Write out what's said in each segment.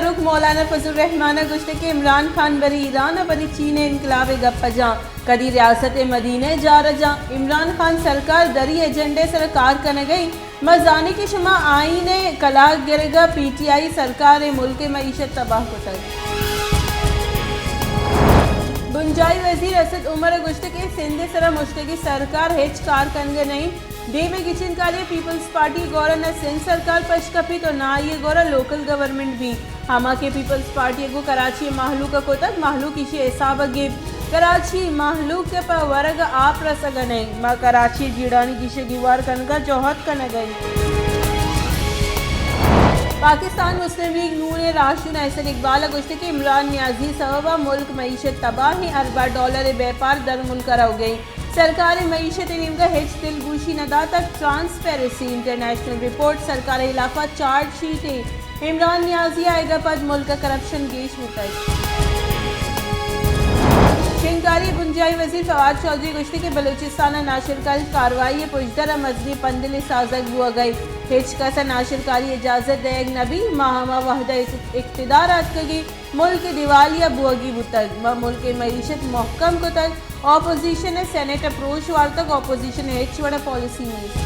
سروک مولانا فضل الرحمان ءَ گوشتگ کہ عمران خان برے ایران ءَ برے چین ءِ انقلاب ءِ گپ ءَ جاں، کدی ریاست ءِ مدینہ ءِ جار ءَ جاں۔ عمران خان سرکار دری ایجنڈے ءِ سرا کار کنگ ءَ ایں۔ ما زانیں کہ شما آئین ءِ کلاگ گرگ ءَ، پی ٹی آئی سرکار ءِ ملک ءِ معیشت تباہ کتگ۔ بنجاہی وزیر اسد عمر ءَ گوشتگ کہ سندھ ءِ سرا مشتگیں سرکار ہچ کار کنگ ءَ نہ ایں۔ دیم ءَ گچین کاری ءَ پیپلز پارٹی ءِ گورا نہ سندھ سرکار پش کپیت ءُ نہ آئی ءِ گورا لوکل گورنمنٹ بیت۔ ہما کہ پیپلز پارٹی ءَ گوں کراچی ءِ مہلوک ءَ کتگ، مہلوک ایشی ءِ حساب ءَ گیپت۔ کراچی ءِ مہلوک ءَ پہ ورگ ءَ آپ رسگ ءَ نہ انت۔ ما کراچی ءِ جیڑھانی گیشگ ءِ ہوار کنگ ءَ جہد کنگ ءَ ایں۔ پاکستان مسلم لیگ نون ءِ راہشون احسن اقبال ءَ گوشتگ کہ عمران نیازی ءِ سبب ءَ ملک معیشت تباہ ایں، ارباں ڈالر ءِ بیپار درملک ءَ روگ ءَ ایں۔ سرکار ءَ معیشت ءِ نیمگ ءَ ہچ دلگوشی نہ داتگ، ٹرانسپیرنسی انٹرنیشنل رپورٹ سرکار ءِ ہلاف ءَ چارج شیٹ ایں۔ عمران نیازی ءِ آیگ ءَ پد ملک ءَ کرپشن گیش بوتگ۔ شنگکاری ءِ بنجاہی وزیر فواد چوہدری ءَ گوشتگ کہ بلوچستان ءَ ناشرکاری کاروائی ءِ پژدر ءَ مزنیں پندلے سازگ بوگ ءَ ایں۔ ہچ کس ءَ ناشرکاری ءِ اجازت دئیگ نہ بیت۔ ما ہما وہد ءَ اقتدار ءَ اتکگ ایں، ملک دیوالیہ بوگی بوتگ، ما ملک ءِ معیشت مہکم کتگ، اپوزیشن ءَ سینیٹ ءَ پروش وارتگ، اپوزیشن ءِ ہچ وڑ ءَ پالیسی نیست۔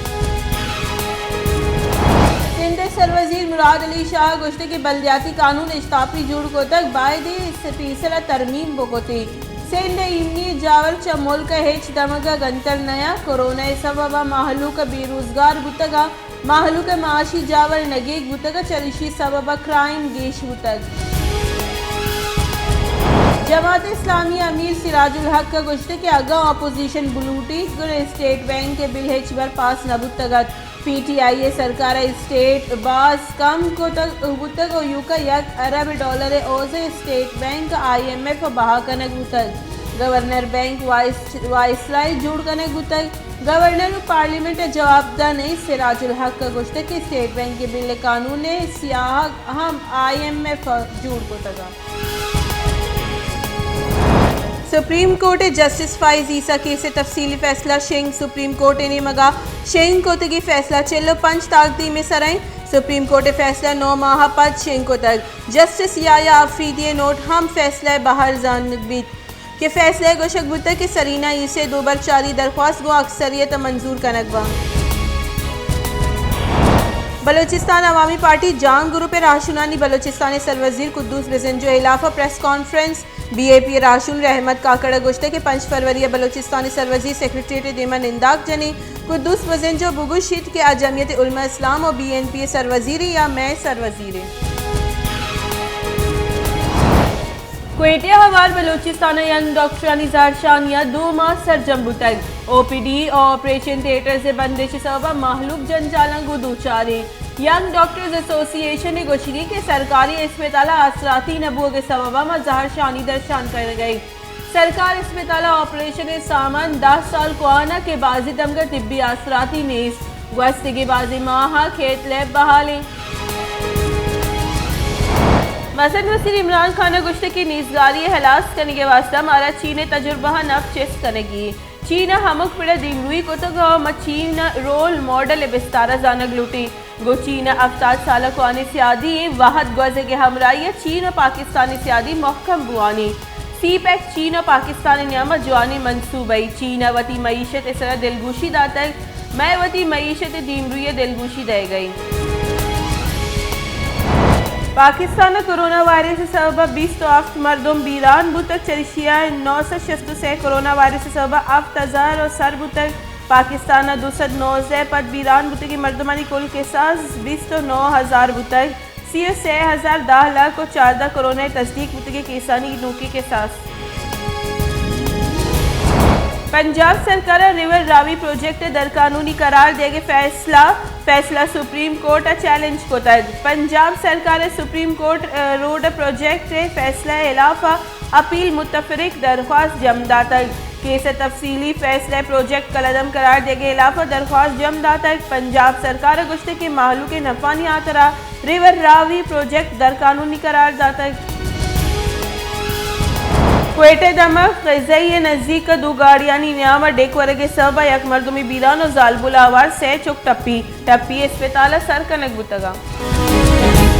سندھ ءِ سروزیر مراد علی شاہ ءَ گوشتگ کہ بلدیاتی قانون اشتاپی جوڑ کتگ، باید ایں پیسر ءَ ترمیم بکتیں۔ سندھ ءِ ایمنی ءِ جاور چہ ملک ءِ ہچ دمگ ءَ گنتر نیاں، کورونا ءِ سبب ءَ مہلوک ءَ بے روزگار بوتگ ءُ مہلوک ءِ معاشی جاور نگیگ بوتگ ءُ چریشی ءِ سبب ءَ کرائم گیش بوتگ۔ جماعت اسلامی ءِ امیر سراج الحق ءَ گوشتگ کہ اگاں اپوزیشن بلوٹیت گڑا اسٹیٹ بینک ءِ بل ہچبر پاس نہ بوتگ ات۔ پی ٹی آئی ءِ سرکار ءَ اسٹیٹ باز کم کتگ بوتگ ءُ ایوکا یک ارب ڈالر ءِ عوض ءَ اسٹیٹ بینک ءَ آئی ایم ایف ءَ بہا کنگ بوتگ۔ گورنر بینک وائس-، وائسرائے جوڑ کنگ بوتگ۔ گورنر ءُ پارلیمنٹ ءَ جواب دہ نہ ایں۔ سراج الحق ءَ گوشتگ کہ اسٹیٹ بینک ءِ بل ءِ قانون ءِ سیاہگ ہم آئی ایم ایف ءَ جوڑ کتگ۔ سپریم کورٹ ءِ جسٹس فائز عیسی کیس ءِ تفصیلی فیصلہ شنگ۔ سپریم کورٹ ءِ نیمگ ءَ شنگ کتگیں فیصلہ چل ءُ پنچ تاکدیم ءِ سرا ایں۔ سپریم کورٹ ءِ فیصلہ نو ماہ ءَ پد شنگ کتگ۔ جسٹس یحییٰ آفریدی ءِ نوٹ ہم فیصلہ ءِ بہر زانگ بیت۔ کہ فیصلہ ءَ گوشگ بوتگ کہ سرینا عیسی ءِ دوبر چاری درخواست گوں اکثریت ءَ منظور کنگ بنت۔ بلوچستان عوامی پارٹی جانگ گروپ ءِ راہشونانی بلوچستان ءِ سروزیر قدوس بزنجو ءِ ہلاف ءَ پریس کانفرنس۔ بی اے پی ءِ راہشون رحمت کاکڑ ءَ گوشتگ کہ پنچ فروری ءَ بلوچستان ءِ سروزیر سیکرٹریٹ ءِ دیما ننداک جنیں۔ قدوس بزنجو بگوشیت کہ آ جمعیت علماء اسلام ءُ بی این پی ءِ سروزیرے یا مئے سروزیرے۔ کوئٹہ ءَ ہوار بلوچستان ءِ ینگ ڈاکٹرانی زہرشانی ءَ دو ماہ سرجم بوتگ۔ او پی ڈی ءُ آپریشن تھیٹرز ءِ بندش ءِ سبب ءَ مہلوک جنجالاں گوں دوچار ایں۔ ینگ ڈاکٹرز ایسوسی ایشن ءِ گوشگ ایں کہ سرکاری ہسپتال ءَ آسراتی نہ بوگ ءِ سبب ءَ ما زہرشانی درشان کنگ ءَ ایں۔ سرکار ہسپتال ءَ آپریشن ءِ سامان دہ سال کوہن ءَ کہ بازیں دمگ ءَ طبی آسراتی نیست۔ گوستگیں بازیں ماہ ءَ کیتھ لیب بحال ایں۔ مزن وزیر عمران خان ءَ گوشتگ کہ نیزگاری ءِ ہلاس کنگ ءِ واستہ مارا چین ءِ تجربہاں نپ چست کنگی ایں۔ چین ءَ ہمک پڑ ءَ دیمروئی کتگ ءُ ما چین ءَ رول ماڈل ءِ بستار ءَ زانگ لوٹیں۔ گوں چین ءَ ہفتاد سال ءَ کوہنیں سیادی ایں، وہد گوزگ ءِ ہمراہی ءَ چین ءُ پاکستان ءِ سیادی مہکم بوان ایں۔ سی پیک چین ءُ پاکستان ءِ نیام ءَ جوانیں منصوبہ اے۔ چین ءَ وتی معیشت ءِ سرا دلگوشی داتگ، مئے وتی معیشت ءِ دیمروئی ءَ دلگوشی دئیگ ءَ ایں۔ پاکستان ءَ کورونا وائرس ءِ سبب ءَ بیست ءُ ہفت مردم بیران بوتگ، چریشی ءَ نو سد شست ءُ سے کورونا وائرس ءِ سبب ءَ ہفت ہزار ءُ سر بوتگ۔ پاکستان ءَ دو سد نوزدہ پد بیران بوتگیں مردمانی کل کساس بیست ءُ نو ہزار بوتگ۔ سی ءُ سے ہزار دہ لک ءُ چاردہ کورونا ءِ تصدیق بوتگیں کیسانی نوکیں کساس۔ پنجاب سرکار ءَ ریور راوی پروجیکٹ ءِ درقانونی قرار دیگ ءِ فیصلہ، فیصلہ سپریم کورٹ ءَ چیلنج کتگ۔ پنجاب سرکار ءَ سپریم کورٹ، ءَ، روڈ پروجیکٹ ءِ فیصلہ ءِ ہلاف ءَ اپیل متفرق درخواست جم داتگ۔ کیس ءِ تفصیلی فیصلہ ءَ پروجیکٹ کلعدم قرار دیگ ءِ ہلاف ءَ درخواست جم داتگ۔ پنجاب سرکار ءَ گوشتگ کہ مہلوک ءِ نفعانی ہاترا ریور راوی پروجیکٹ درقانونی قرار داتگ۔ کوئٹہ ءِ دمگ قزئی ءِ نزیک ءَ دو گاڑیانی نیام ءَ ڈیک ورگ ءِ سبب ءَ یک مردمے بیران ءُ زالبول ءَ ہوار سئے چک ٹپی، ٹپی اسپتال ءَ سر کنگ بوتگ اَنت۔